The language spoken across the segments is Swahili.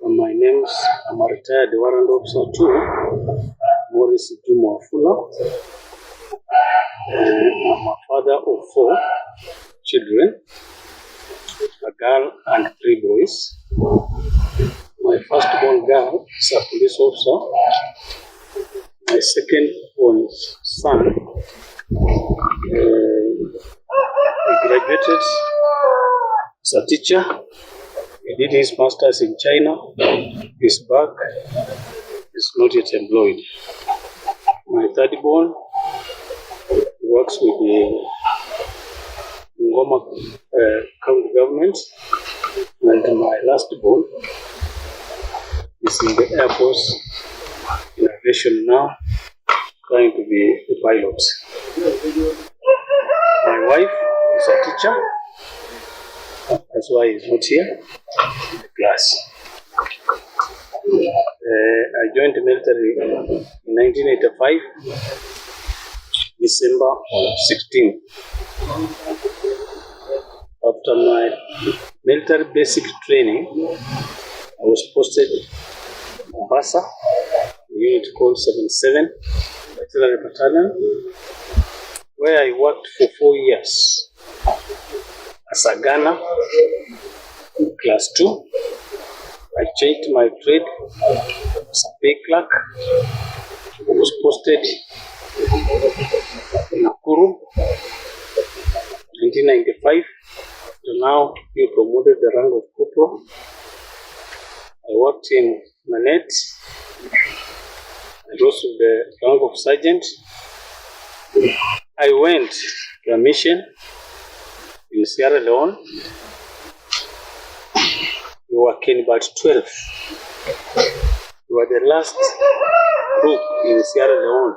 My name's, I'm a retired warrant officer two, Maurice Juma Wafula. I'm a father of four children, a girl and three boys. My firstborn girl is a police officer. My second born son, he graduated as a teacher. He did his master's in China. He's back. He's not yet employed. My third born works with the Ngoma County government. And my last born is in the Air Force in aviation now, trying to be a pilot. My wife is a teacher. That's why he's not here in the class. I joined the military in 1985, December 16. After my military basic training, I was posted in Mombasa, a unit called 77 Artillery Battalion, where I worked for 4 years as a gunner, class 2. I changed my trade as a pay clerk. I was posted in Nakuru, 1995 to now being promoted the rank of corporal. I worked in Manet. I rose to the rank of sergeant. I went to a mission in Sierra Leone. We were about 12. We were the last group in Sierra Leone.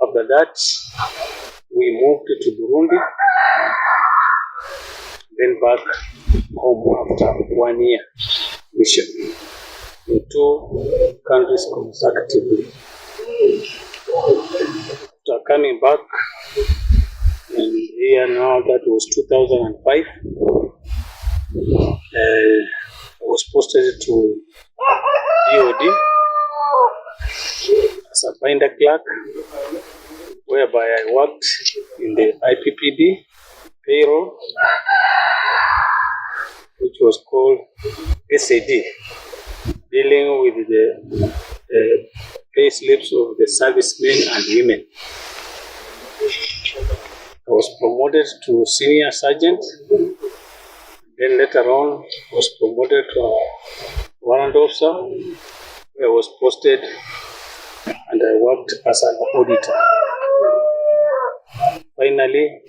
After that, we moved to Burundi, then back home after one year mission in two countries consecutively. After coming back, and here now that was 2005, I was posted to DOD as a binder clerk, whereby I worked in the IPPD payroll, which was called SAD, dealing with the pay slips of the servicemen and women. I was promoted to senior sergeant. Then later on, was promoted to a warrant officer, where I was posted and I worked as an auditor. Finally,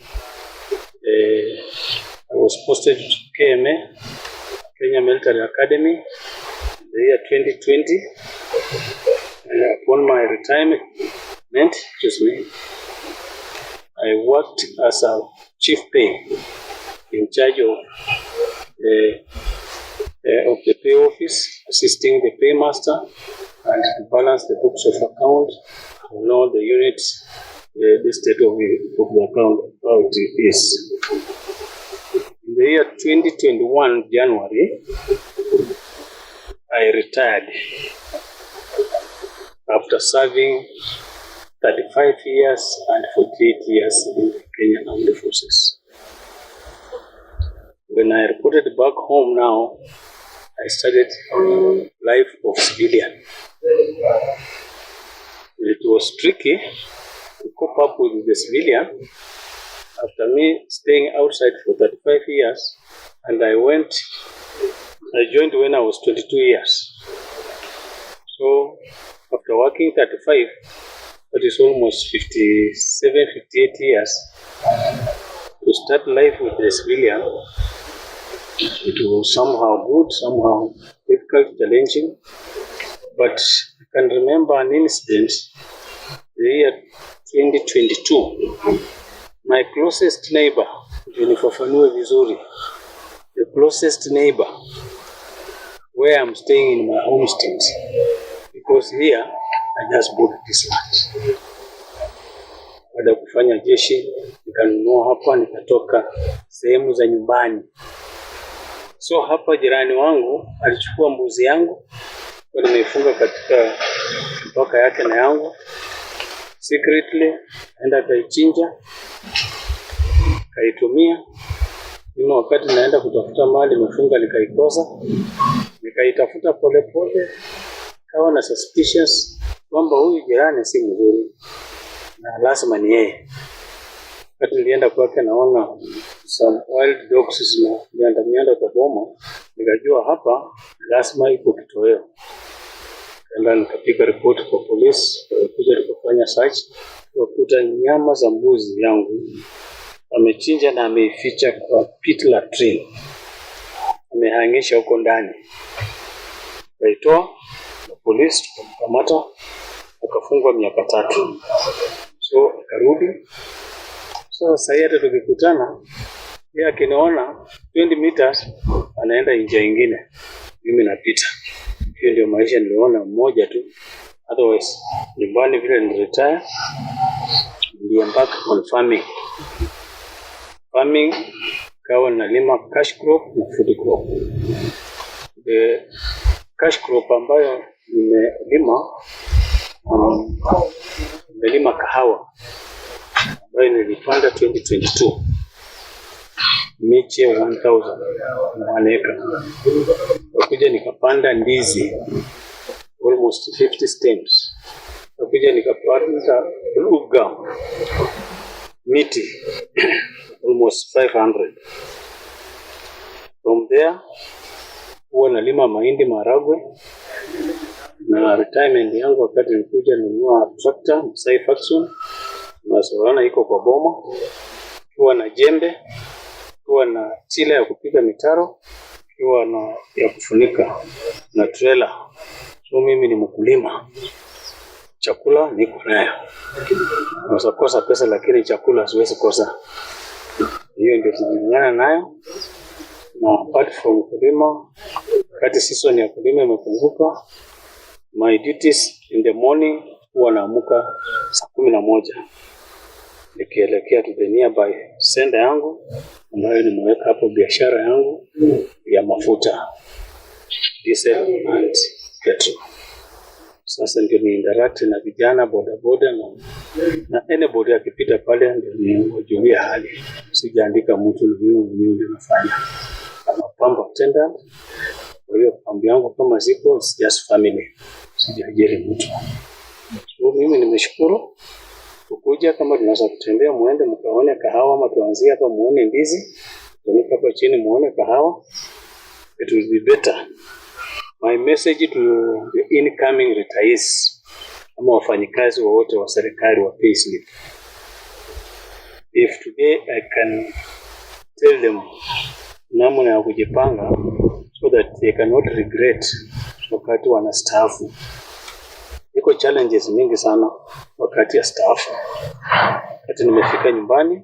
I was posted to KMA, Kenya Military Academy, in the year 2020. Upon my retirement, excuse me, I worked as a chief pay in charge of the pay office, assisting the paymaster and to balance the books of account, to know the units, the state of the account, how it is. In the year 2021, January, I retired after serving 35 years and 48 years in the Kenya Armed Forces. When I reported back home now, I started life of civilian. It was tricky to cope up with the civilian after me staying outside for 35 years, and I joined when I was 22 years. So after working 35, that is almost 57, 58 years, to start life with the civilian, it was somehow good, somehow difficult, challenging. But I can remember an incident, the year 2022. My closest neighbor, ndio nifafanue vizuri, the closest neighbor where I'm staying in my homestead, because here I just bought this land. Baada ya kufanya jeshi nikanunua hapa, nikatoka sehemu za nyumbani. So hapa jirani wangu alichukua mbuzi yangu kwa nimeifunga katika mpaka yake na yangu secretly, aenda akaichinja, kaitumia. Mimi wakati naenda kutafuta mali nimefunga, nikaikosa, nikaitafuta polepole, kawa na suspicions kwamba huyu jirani si mzuri na lazima ni yeye. Wakati nilienda kwake, naona some wild dogs zina mianda mianda kwa boma, nikajua hapa lazima iko kitoweo. Kaenda nikapiga ripoti kwa polisi, walikuja tukafanya search, tukakuta nyama za mbuzi yangu amechinja na ameificha kwa pit latrine, amehangisha huko ndani. Kaitoa na polisi, tukamkamata akafungwa miaka 3. So akarudi. So sasa hata tukikutana, yeye akiniona 20 meters anaenda njia ingine, mimi napita. Hiyo ndio maisha niliona mmoja tu. Otherwise nyumbani vile niliretire, niliembark on farming. Farming kawa nalima cash crop na food crop. The cash crop ambayo nimelima kahawa ambayo nilipanda 2022 miche 1000 na 1 acre. Kakuja nikapanda ndizi almost 50 stems. Kakuja nikapanda blue gum miti almost 500. From there huwa nalima mahindi, maharagwe na retirement yangu, wakati nilikuja nunua tractor Massey Ferguson, naona iko kwa boma, huwa na jembe, huwa na tiller ya kupiga mitaro, huwa na ya kufunika na trailer. So mimi ni mkulima, chakula niko nayo, naweza kosa pesa, lakini chakula siwezi kosa. Hiyo ndio tunang'ang'ana nayo, na apart from kulima, wakati season ya kulima imepunguka, my duties in the morning huwa naamuka saa 11 nikielekea to the nearby center yangu ambayo nimeweka hapo biashara yangu ya mafuta, diesel and petrol. Sasa ndio ni interact na vijana bodaboda na anybody akipita pale ndio niwajulie hali. Sijaandika mtu, ni mimi mwenyewe ndio nafanya kama pump attendant. Kwa hiyo pump yangu kama ziko, it's just family, sijaajiri mtu. So mimi nimeshukuru kukuja. Kama tunaweza kutembea muende mkaone kahawa, ama tuanzie hapa muone ndizi, tunuka hapa chini muone kahawa, it will be better. My message to the incoming retirees ama wafanyikazi wowote wa serikali wa payslip, if today I can tell them namna ya kujipanga so that they cannot regret wakati wanastaafu. Iko challenges mingi sana wakati ya staafu. Wakati nimefika nyumbani,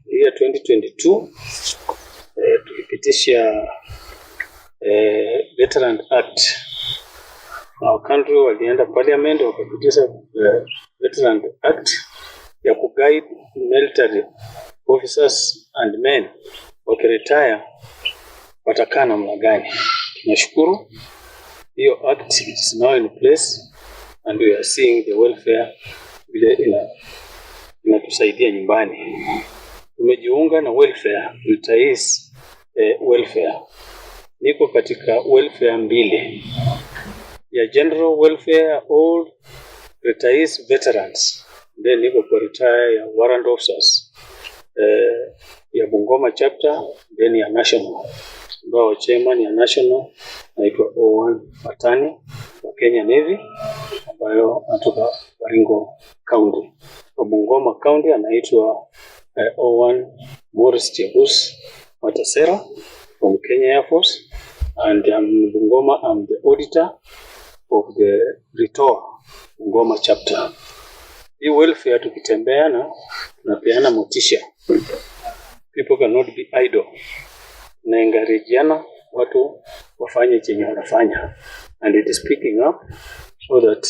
year 2022, tulipitisha Veteran Act. Our country walienda parliament wakapitisha Veteran Act ya kuguide military officers and men wakiretire watakaa namna gani. Tunashukuru hiyo act is now in place and we are seeing the welfare vile inatusaidia nyumbani. Tumejiunga na welfare retirees, welfare. Niko katika welfare mbili, ya general welfare all retirees veterans, then niko kwa retire ya warrant officers, ya Bungoma chapter, then ya national, ambao chairman ya national naitwa O1 Matani wa Kenya Navy ambayo anatoka Baringo County. Wa Bungoma County anaitwa O1 Morris Chebus Matasera from Kenya Air Force, and I'm in Bungoma, I'm the auditor of the RETOA Bungoma chapter. Hii welfare tukitembeana tunapeana motisha. People cannot be idle. Tunaencourageana watu wafanye chenye wanafanya, and it is picking up so that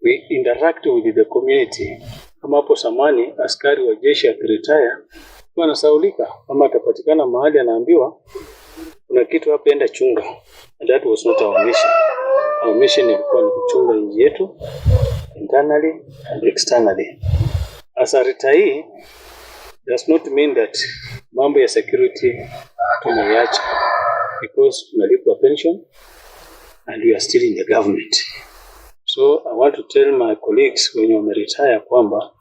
we interact with the community. Kama hapo zamani askari wa jeshi akiretire Anasahaulika ama atapatikana mahali anaambiwa kuna kitu hapa, enda chunga. And that was not our mission. Our mission ilikuwa ni kuchunga nchi yetu internally and externally. As a retiree does not mean that mambo ya security tumeiacha, because tunalipwa pension and we are still in the government. So I want to tell my colleagues wenye wameretire kwamba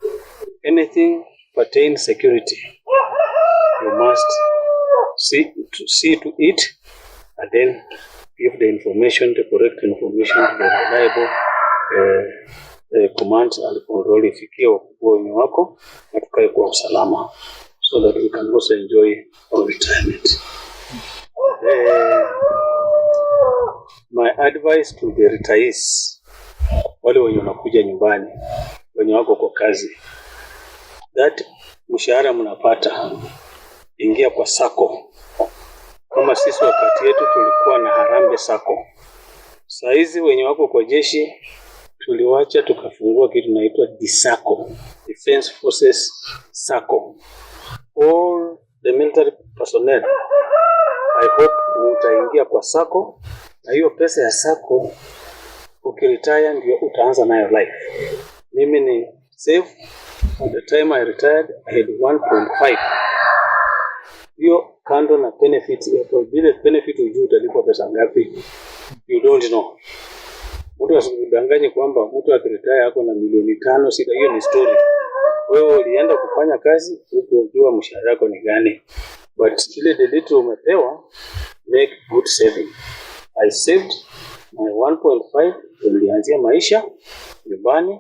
anything pertain security, you must see to it and then give the information, the correct information to the reliable command and control ifikie wakubwa wenye wako na tukae kwa usalama so that we can also enjoy our retirement. My advice to the retirees, wale wenye wanakuja nyumbani, wenye wako kwa kazi, that mshahara mnapata, ingia kwa sacco. Kama sisi wakati yetu tulikuwa na Harambee Sacco. Saa hizi wenye wako kwa jeshi tuliwacha tukafungua kitu inaitwa DSACCO, Defense Forces Sacco. All the military personnel, I hope utaingia kwa sacco, na hiyo pesa ya sacco ukiretire ndio utaanza nayo life. Mimi ni save. At the time I retired, I had 1.5. Hiyo kando na benefit, vile benefit hujui utalipwa pesa ngapi, you don't know. Mtu asikudanganye kwamba mtu akiretire ako na milioni 5, 6, hiyo ni story. Wewe ulienda kufanya kazi hukujua mshahara wako ni gani, but ile the little umepewa, make good saving. I saved my 1.5, nilianzia maisha nyumbani,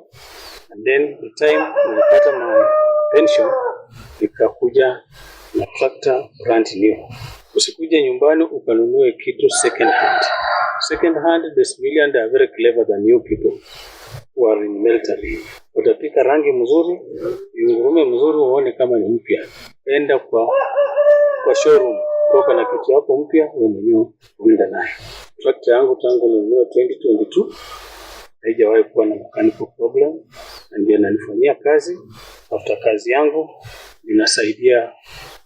and then the time nilipata my pension nikakuja na tractor brand new. Usikuje nyumbani ukanunue kitu second hand. Second hand, the civilian, they are very clever than you people who are in military. Utapika rangi mzuri, iungurume mzuri, uone kama ni mpya. Enda kwa showroom, toka na kitu yako mpya, wewe mwenyewe uenda nayo. Tractor yangu tangu ninunue 2022 haijawahi kuwa na mechanical problem, na ndio inanifanyia kazi. After kazi yangu inasaidia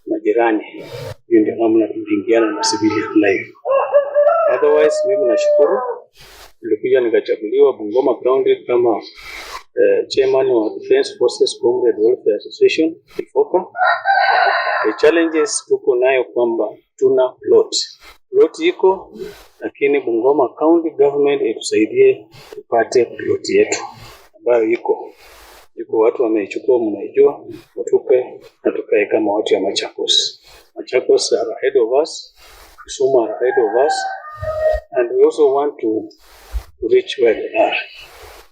majirani. Hiyo ndio namna tuliingiana na civilian life. Otherwise, mimi nashukuru nilikuja nikachaguliwa Bungoma County kama chairman wa Defense Forces Comrade Welfare Association, DEFOCA. The challenges tuko nayo kwamba tuna plot. Plot iko, lakini Bungoma County Government itusaidie tupate plot yetu ambayo iko, watu wameichukua, mnaijua, watupe na tukae kama watu ya Machakos. Machakos are ahead of us, Kisumu are ahead of us, and we also want to reach where they are.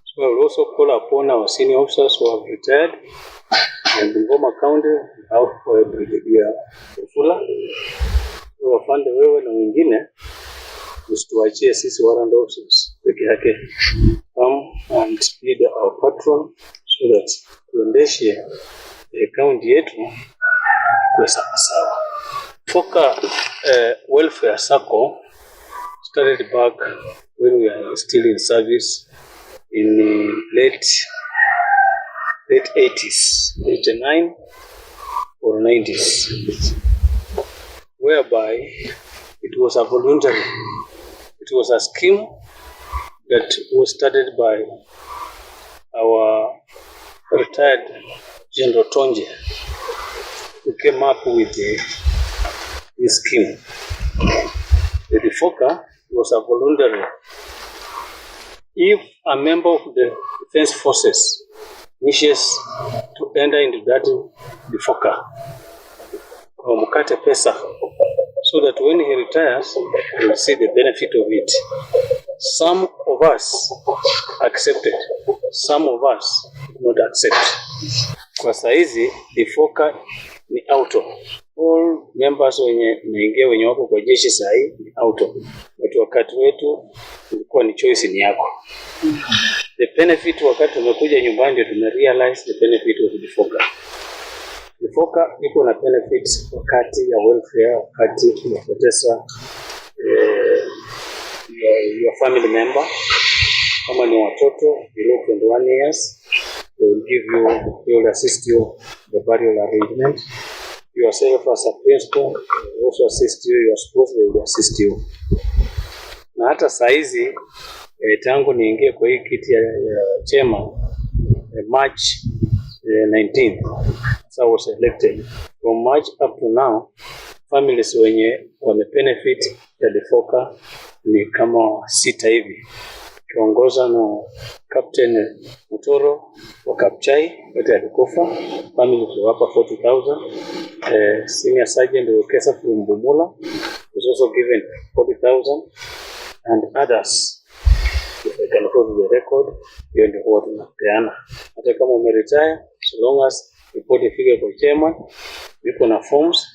So I will also call upon our senior officers who have retired in Bungoma County, have Brigadier Wafula, wafande wewe na wengine, usituachie sisi warrant officers peke yake. Come and be our patron so that tuendeshe county yetu kwa sawa sawa. Foka Welfare Sacco started back when we are still in service in the late 80s, 89 or 90s, whereby it was a voluntary. It was a scheme that was started by our retired General Tonje, who came up with this scheme. The DEFOCA was a voluntary. If a member of the defense forces wishes to enter into that DEFOCA, wamkate pesa so that when he retires, he will see the benefit of it. Some of us accepted, some of us did not accept. Kwa saizi DEFOCA ni auto. All members wenye naingia wenye wako kwa jeshi sahi ni auto. But wakati wetu ilikuwa ni choice ni yako. The benefit wakati tumekuja nyumbani ndio tumerealize the benefit of DEFOCA. DEFOCA iko na benefits wakati ya welfare, wakati umepoteza your family member, kama ni watoto below 21 years, they will give you, they will assist you the burial arrangement. Yourself as a principal will also assist you, your spouse, they will assist you. Na hata saa hizi tangu niingie kwa hii kiti ya chairman March 19th, so I was elected. From March up to now, families wenye wamebenefit ya Difoka ni kama sita hivi, kiongoza na Captain Mutoro wa Kapchai, wote alikufa, family tuliwapa 40,000. Senior Sergeant Wekesa from Bumula was also given 40,000 and others. If I can go to the record, hiyo ndio huwa tunapeana. Hata kama umeretire, so long as report ifike kwa chairman, iko na forms,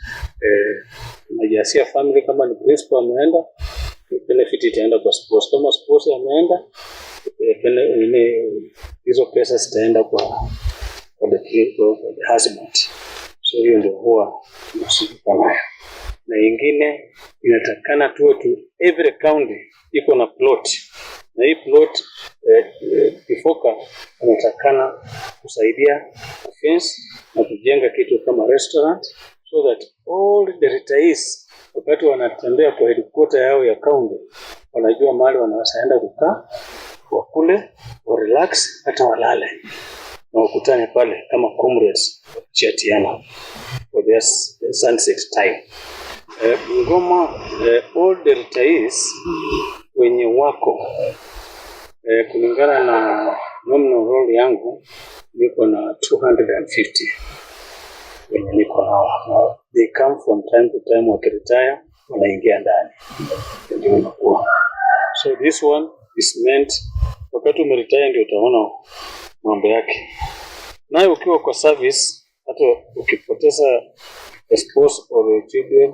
tunajasia family. Kama ni principal ameenda, benefit itaenda kwa spouse. Kama spouse ameenda, hizo pesa zitaenda kwa the husband. So hiyo ndio huwa tunashughulika nayo. Na ingine inatakana tuwe tu every county iko na plot, na hii plot Difoka inatakana kusaidia fence na kujenga kitu kama restaurant so that all the retirees wakati wanatembea kwa headquarter yao ya county wanajua mahali wanaweza enda kukaa, wakule, wa relax, hata walale na wakutane pale kama comrades wakichatiana for their sunset time. Ngoma, all the retirees wenye wako kulingana na nominal roll yangu niko na 250 wenye niko nao. Na they come from time to time, wakiretire wanaingia ndani, ndio inakuwa. So this one is meant wakati umeretire ndio utaona mambo yake. Nayo ukiwa kwa service, hata ukipoteza a spouse or your children,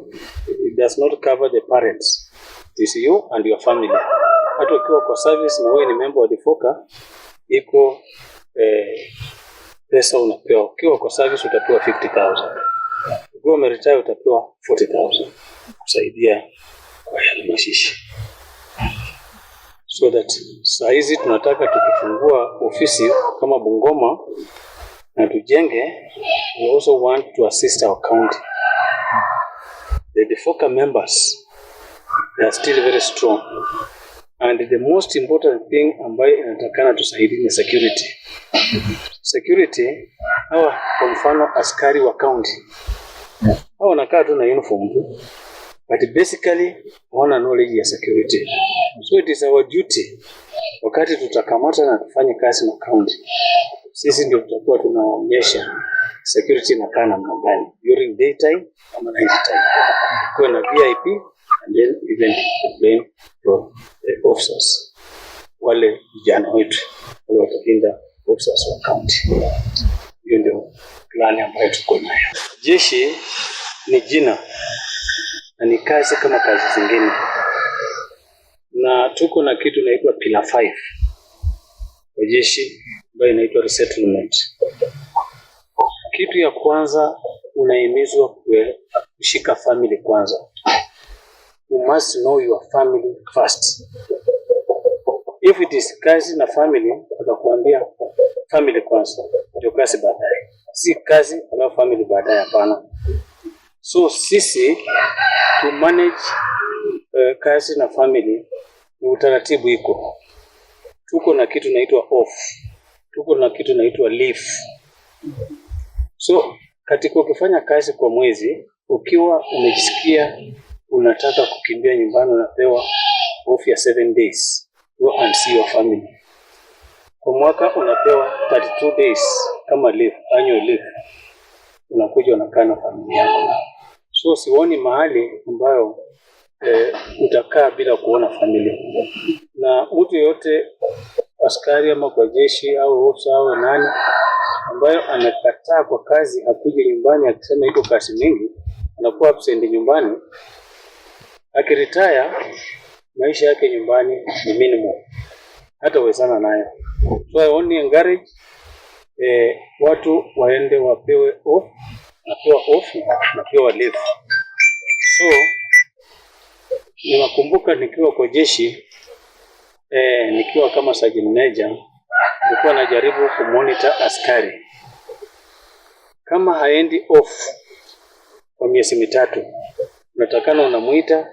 it does not cover the parents. It is you and your family. Hata ukiwa kwa service na wewe ni member wa Difoka, iko pesa unapewa. Ukiwa kwa service utapewa 50,000. Ukiwa umeretire utapewa 40,000 kusaidia kwa yale mazishi. So that saa hizi tunataka tukifungua ofisi kama Bungoma na tujenge, we also want to assist our county. The Difoka members, they are still very strong. And the most important thing ambayo inatakana tusaidie ni security. Security, hawa kwa mfano askari wa county hawa wanakaa tu na uniform tu, but basically hawana knowledge ya security. So it is our duty wakati tutakamata na tufanye kazi na county, sisi ndio tutakuwa tunaonyesha security inakaa namna gani during daytime ama night time, kuwe na VIP and then even the plain for the officers, wale vijana wetu wale watalinda officers wa county. Hiyo ndio plan ambayo tuko nayo. Jeshi ni jina na ni kazi kama kazi zingine, na tuko na kitu inaitwa pillar 5 kwa jeshi ambayo inaitwa resettlement. Kitu ya kwanza unahimizwa kushika family kwanza. You must know your family first. If it is kazi na family, watakuambia family kwanza, ndio kazi baadaye. Si kazi alafu family baadaye, hapana. So sisi to manage kazi na family ni utaratibu iko. Tuko na kitu inaitwa off, tuko na kitu inaitwa leave. So katika ukifanya kazi kwa mwezi, ukiwa umejisikia unataka kukimbia nyumbani, unapewa off ya 7 days, go and see your family. Kwa mwaka unapewa 32 days kama leave, annual leave, unakuja unakaa na familia yako. So sioni mahali ambayo utakaa bila kuona familia. Na mtu yeyote askari ama kwa jeshi au ofisa au nani ambayo amekataa kwa kazi akuje nyumbani akisema iko kazi mingi, anakuwa absent nyumbani, akiretire maisha yake nyumbani ni minimum, hatawezana nayo. So I only encourage watu waende wapewe off, napewa off napewa leave. So ninakumbuka nikiwa kwa jeshi nikiwa kama sergeant major nilikuwa najaribu kumonitor askari kama haendi off. kwa miezi 3. Unatakana unamuita,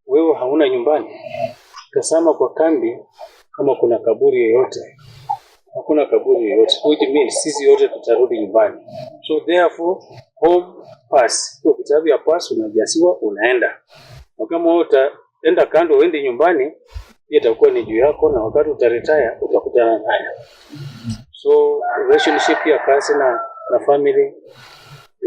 wewe hauna nyumbani. Tazama kwa kambi kama kuna kaburi yoyote. Hakuna kaburi yoyote, which means sisi yote tutarudi nyumbani. So therefore home pass, kwa kitabu ya pass unajasiwa, unaenda. Na kama wewe utaenda kando uende nyumbani, hiyo itakuwa ni juu yako, na wakati utaretire utakutana nayo. So relationship ya kazi na family,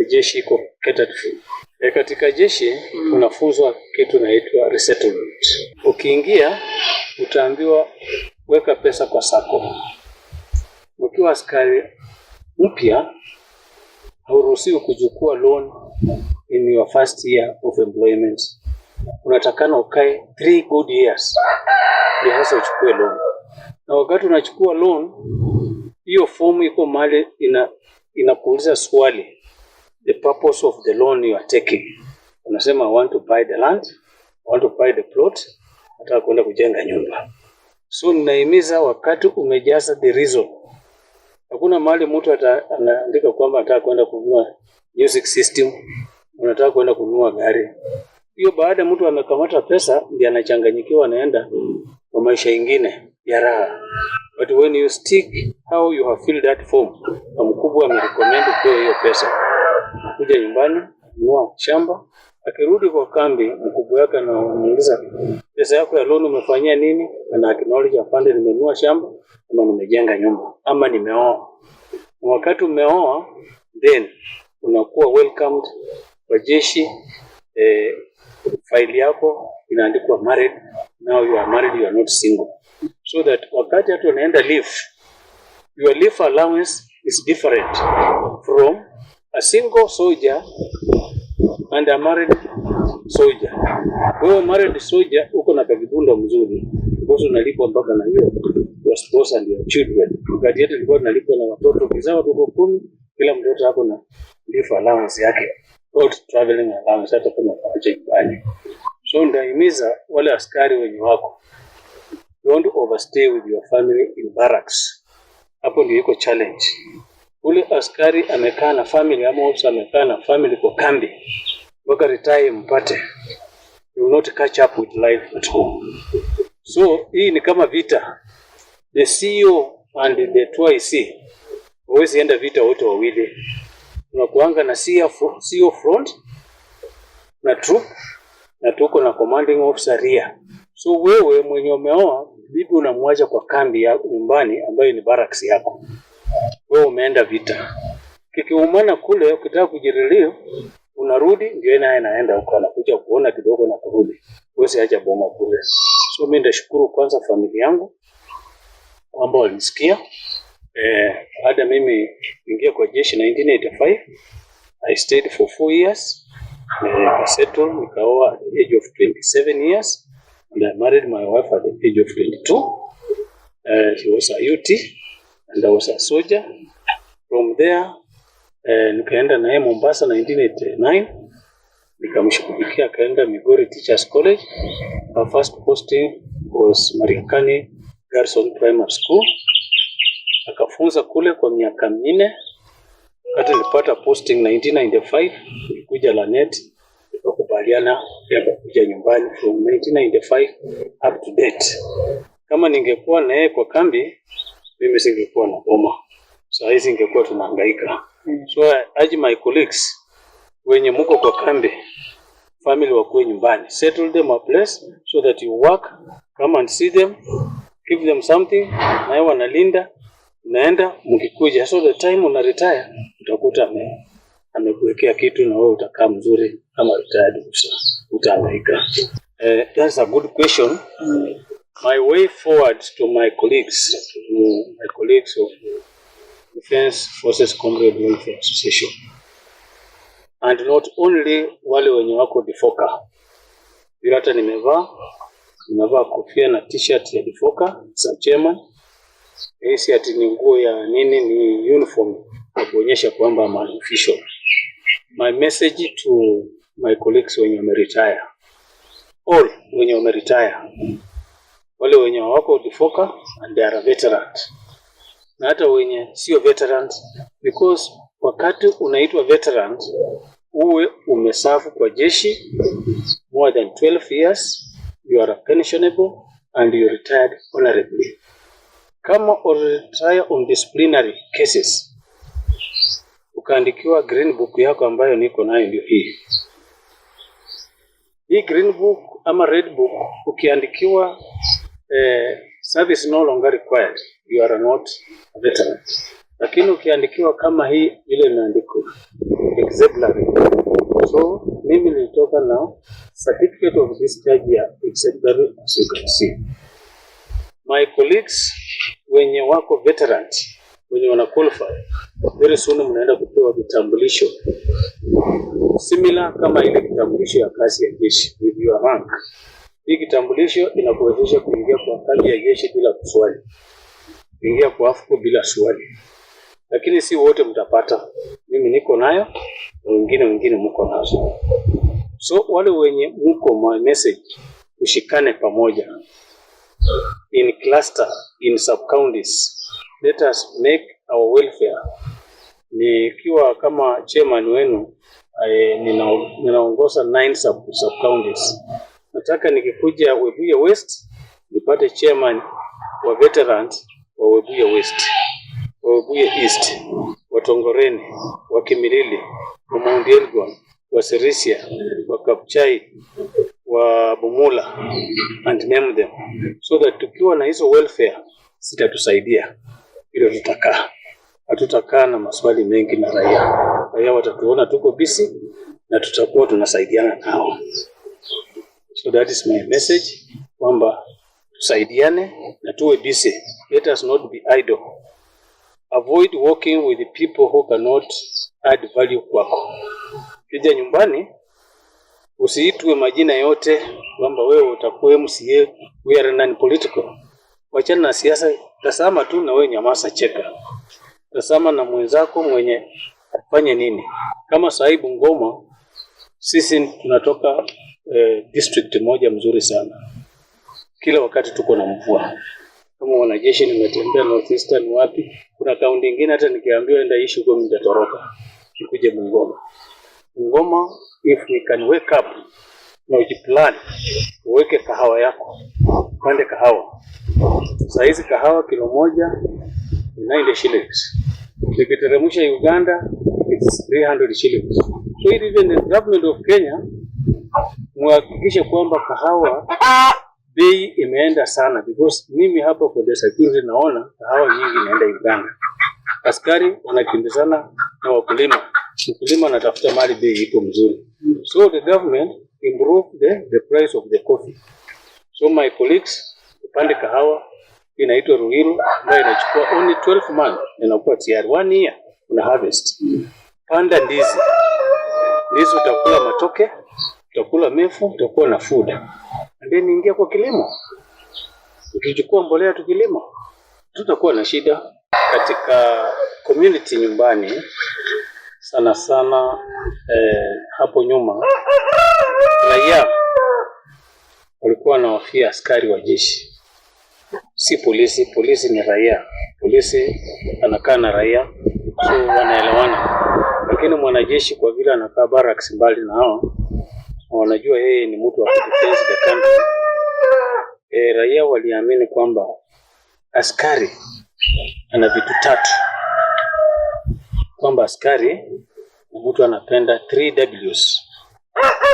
jeshi iko catered for. E, katika jeshi unafunzwa kitu inaitwa resettlement. Ukiingia utaambiwa weka pesa kwa SACCO. Ukiwa askari mpya hauruhusiwi kuchukua loan in your first year of employment. Unatakana ukae 3 good years ndio sasa uchukue loan. Na wakati unachukua loan, hiyo fomu iko mahali inakuuliza swali, the purpose of the loan you are taking. Unasema, "I want to buy the land, I want to buy the plot, nataka kwenda kujenga nyumba." So ninahimiza wakati umejaza the reason, hakuna mahali mtu anaandika kwamba anataka kwenda kununua music system, unataka kwenda kununua gari. Hiyo baada mtu amekamata pesa ndiye anachanganyikiwa, anaenda kwa maisha ingine ya raha. But when you stick how you have filled that form, na mkubwa amerecommend upewe hiyo pesa, kuja nyumbani, nunua shamba. Akirudi kwa kambi, mkubwa wake anamuuliza, "Pesa yako ya loan umefanyia nini?" Ana acknowledge, "Afande, nimenunua shamba ama nimejenga nyumba ama nimeoa." Na wakati umeoa, then unakuwa welcomed kwa jeshi. Faili yako inaandikwa married. Now you are married, you are not single. So that wakati hata unaenda leave, your leave allowance is different from a single soldier and a married soldier. Wewe married soldier uko na kakibunda mzuri because unalipwa mpaka na hiyo your spouse and your children. Wakati yetu tulikuwa tunalipwa na watoto, ukizaa watoto 10, kila mtoto ako na leave allowance yake, not traveling allowance, hata kama acha nyumbani. So ndahimiza wale askari wenye wako, don't overstay with your family in barracks. Hapo ndio iko challenge. Ule askari amekaa na family ama officer amekaa na family kwa kambi mpaka retire mpate, you will not catch up with life at home. So hii ni kama vita, the CO and the 2IC huwezi enda vita wote wawili. Tunakuanga na CO front na troop na tuko na commanding officer rear. So wewe mwenye umeoa bibi unamwacha kwa kambi ya nyumbani ambayo ni barracks yako, wewe umeenda vita. Kikiumana kule, ukitaka kujirelieve unarudi, ndio naye anaenda huko, anakuja kuona kidogo na kurudi. Huwezi acha boma kule. So mimi ndashukuru kwanza familia yangu kwamba walisikia. Baada mimi kuingia kwa jeshi 1985, I stayed for 4 years. Nikasettle, nikaoa at the age of 27 years and I married my wife at the age of 22. She was a UT and I was a soldier. From there nikaenda naye Mombasa 1989, nikamshughulikia akaenda Migori Teachers College. Her first posting was Mariakani Garrison Primary School. Akafunza kule kwa miaka 4. Wakati nilipata posting 1995, nilikuja Lanet, tukakubaliana akakuja nyumbani from 1995 up to date. Kama ningekuwa na yeye kwa kambi, mimi singekuwa na boma. Saa hizi ingekuwa tunahangaika. So I urge my colleagues wenye muko kwa kambi, family wakuwe nyumbani, settle them a place so that you work, come and see them, give them something, na wanalinda, unaenda mkikuja, so the time una retire utakuta amekuwekea kitu na wewe utakaa mzuri kama retired officer, utahangaika. That's a good question. My way forward to my colleagues of Defense Forces Comrade Welfare Association, and not only wale wenye wako Difoka, vile hata nimevaa kofia na t-shirt ya Difoka za chairman. Hii si ati ni nguo ya nini, ni uniform ya kuonyesha kwamba I'm an official. My message to my colleagues wenye wameretire, all wenye wameretire, wale wenye wako Difoka and they are veterans, na hata wenye sio veterans, because wakati unaitwa veterans Uwe umeserve kwa jeshi more than 12 years, you are pensionable and you retired honorably. Kama retire on disciplinary cases, ukaandikiwa green book yako ambayo niko nayo ndio hii. Hii green book ama red book ukiandikiwa service no longer required, you are not a veteran. Lakini ukiandikiwa kama hii ile imeandikwa exemplary. So mimi nilitoka na certificate of discharge ya exemplary, as you can see. My colleagues wenye wako veteran, wenye wana qualify, very soon mnaenda kupewa vitambulisho similar kama ile kitambulisho ya kazi ya jeshi with your rank. Hii kitambulisho inakuwezesha kuingia kwa kambi ya jeshi bila kuswali, kuingia kwa AFCO bila swali, lakini si wote mtapata. Mimi niko nayo na wengine mko nazo. So wale wenye mko, my message, tushikane pamoja in cluster, in sub counties, let us make our welfare. Nikiwa kama chairman wenu ninaongoza nine sub counties. Nataka nikikuja Webuye West nipate chairman wa veterans wa Webuye West, wa Webuye East, wa Tongoreni, wa Kimilili, wa Mount Elgon, wa Sirisia, wa Kabuchai, wa Bumula and name them, so that tukiwa na hizo welfare zitatusaidia ile tutakaa, hatutakaa na maswali mengi na raia. Raia watatuona tuko busy na tutakuwa tunasaidiana nao. So that is my message kwamba tusaidiane na tuwe busy. Let us not be idle. Avoid working with the people who cannot add value kwako. Kija nyumbani usiitwe majina yote kwamba wewe utakuwa MCA, we are non political. Wachana na siasa, tazama tu na wewe nyamaza, cheka. Tazama na mwenzako mwenye afanye nini. Kama sahii Bungoma, sisi tunatoka district moja mzuri sana, kila wakati tuko na mvua. Kama wanajeshi nimetembea Northeastern wapi, kuna kaunti ingine hata nikiambiwa enda ishi huko nitatoroka nikuje Bungoma. Bungoma, if we can wake up na ujiplan, uweke kahawa yako, upande kahawa. Saa hizi kahawa kilo moja ni 90 shillings, nikiteremsha Uganda it's 300 shillings. So even the government of Kenya muhakikishe kwamba kahawa bei imeenda sana, because mimi hapa for the security naona kahawa nyingi inaenda Uganda. Askari wanakimbizana na wakulima, mkulima anatafuta mali bei iko mzuri, so the government improve the price of the coffee. So my colleagues, upande kahawa inaitwa Ruiru ambayo inachukua only 12 months inakuwa tayari, one year una harvest. Panda ndizi, ndizi utakula matoke, utakula mefu, utakuwa na food. And then ingia kwa kilimo. Ukichukua mbolea tukilima, tutakuwa na shida katika community nyumbani sana sana. Hapo nyuma raia walikuwa wanahofia askari wa jeshi, si polisi. Polisi ni raia, polisi anakaa na raia, so wanaelewana. Lakini mwanajeshi kwa vile anakaa barracks mbali na hao, wanajua yeye ni mtu wa kudefend the country. Raia waliamini kwamba askari ana vitu tatu, kwamba askari ni mtu anapenda 3 Ws.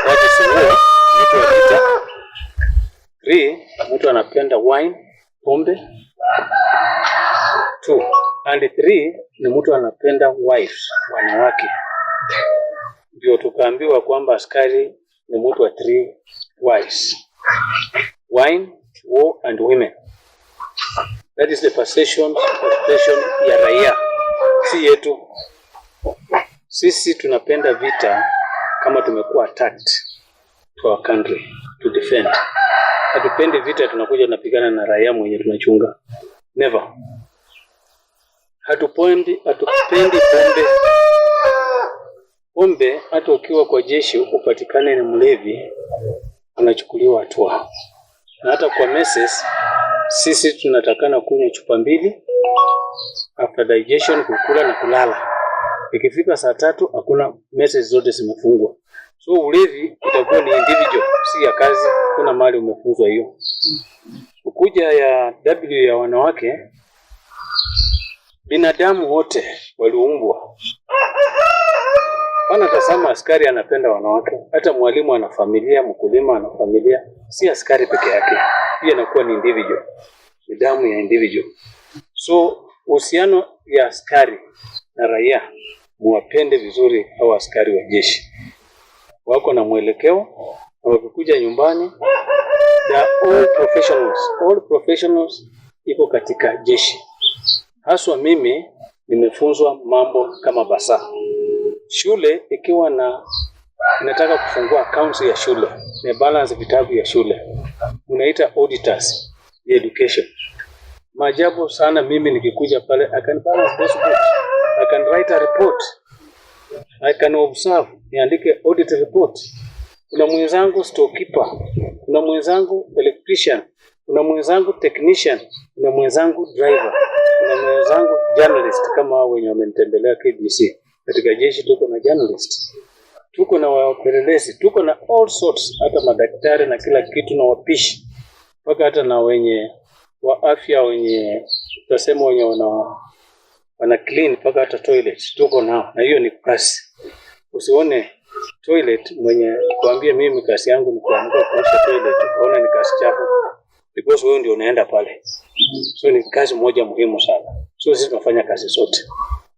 That is war, mtu wa vita. 3, mtu anapenda wine, pombe. 2 and 3 ni mtu anapenda wives, wanawake. Ndio tukaambiwa kwamba askari ni mtu wa three wives: wine, war and women. That is the perception ya raia, si yetu. Sisi tunapenda vita kama tumekuwa attacked to our country to defend. Hatupendi vita tunakuja tunapigana na raia mwenye tunachunga. Never. Hatupendi pombe. Pombe hata ukiwa kwa jeshi upatikane ni mlevi, unachukuliwa hatua. Na hata kwa messes, sisi tunatakana kunywa chupa mbili after digestion, kukula na kulala. Ikifika saa 3 hakuna message, zote zimefungwa. So ulevi itakuwa ni individual, si ya kazi. Kuna mahali umefunzwa hiyo. Ukuja ya W ya wanawake, binadamu wote waliumbwa. Pana tazama, askari anapenda wanawake, hata mwalimu ana familia, mkulima ana familia, si askari peke yake. Pia inakuwa ni individual, ni damu ya individual. So uhusiano ya askari na raia, muwapende vizuri au askari wa jeshi wako na mwelekeo, na wakikuja nyumbani, they are all professionals. All professionals iko katika jeshi. Haswa mimi nimefunzwa mambo kama bursar. Shule ikiwa na inataka kufungua accounts ya shule, ni balance vitabu ya shule, unaita auditors ya education. Maajabu sana, mimi nikikuja pale, I can balance those books, I can write a report, I can observe, niandike audit report. Kuna mwenzangu storekeeper, kuna mwenzangu electrician, kuna mwenzangu technician, kuna mwenzangu driver, kuna mwenzangu journalist kama hao wenye wamenitembelea KBC. Katika jeshi tuko na journalist, tuko na wapelelezi, tuko na all sorts, hata madaktari na kila kitu na wapishi, mpaka hata na wenye wa afya, wenye tutasema wenye wana clean mpaka hata toilet tuko nao, na hiyo ni kazi. Usione toilet mwenye kuambia mimi kazi yangu ni kuamka kuosha toilet, ukaona ni kazi chafu, because wewe ndio unaenda pale. So ni kazi moja muhimu sana. So sisi tunafanya kazi zote.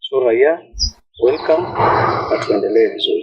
So raia, welcome na tuendelee vizuri.